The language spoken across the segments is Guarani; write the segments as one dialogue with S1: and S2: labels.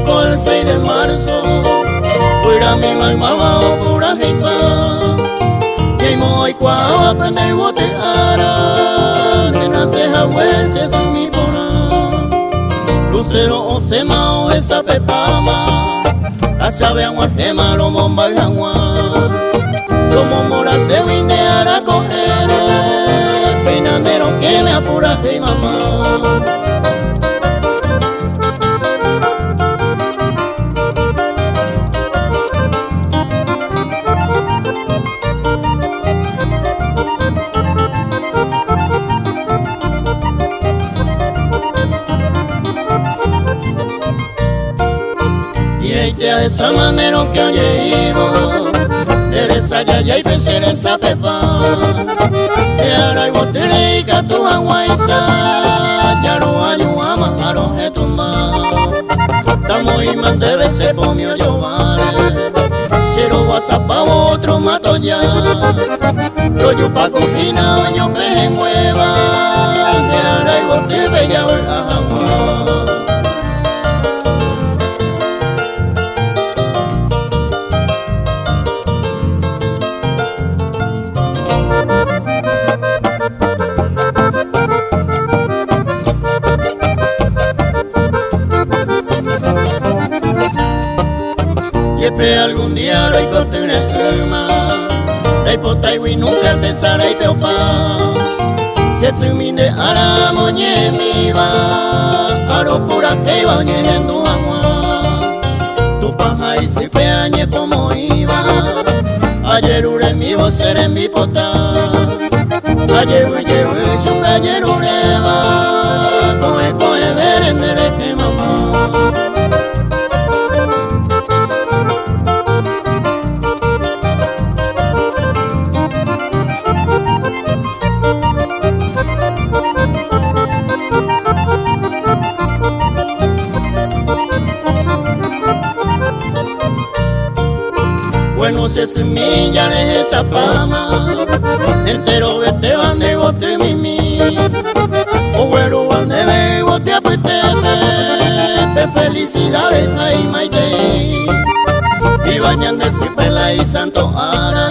S1: Oiko el 6 de marzo, Guyrami maymáva opurahéipa, Ñaimo'ã oikuaáva pende yvoty ára, Nde nase hague che symi porã. Lucero osẽma ohesapepáma, Ha chave ag̃uahẽma romombay hag̃ua, Romomorãségui nde ára ko'ẽre, Péina nde rokẽme apurahéi mama. Y a esa manera que oyeívo, eres allá y esa pepa. Te hará y boterica tu aguaiza, ya no ayuama, aroje tu ma. Tamo y mandebe se pomió yo Cero guasapavo otro mato ya. Yo yupa cojina, yo peje nueva. Te hará y bote ya agua. Jepe algún día roikotỹre'ỹma Ndaipotáigui nunca tesaraipe opa Che symi nde ára moñemíva Aropurahéiva oñehendu hag̃ua Tupã ha isýpe añepomoĩva Ajeruremívo che rembipota Ajevy jevy chupe ajeruréva Ko'ẽ ko'ẽvére nderehe mama. Bueno, che symi jarehechapáma Enterovetéva nde yvoty mimi Oguerúva ndéve yvoty apytépe Pe felicidades ha imaitei Viva ñande sýpe la isanto ára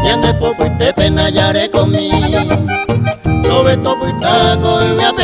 S1: Ñande popytépe najarekomi Tove topyta ko yvy ape.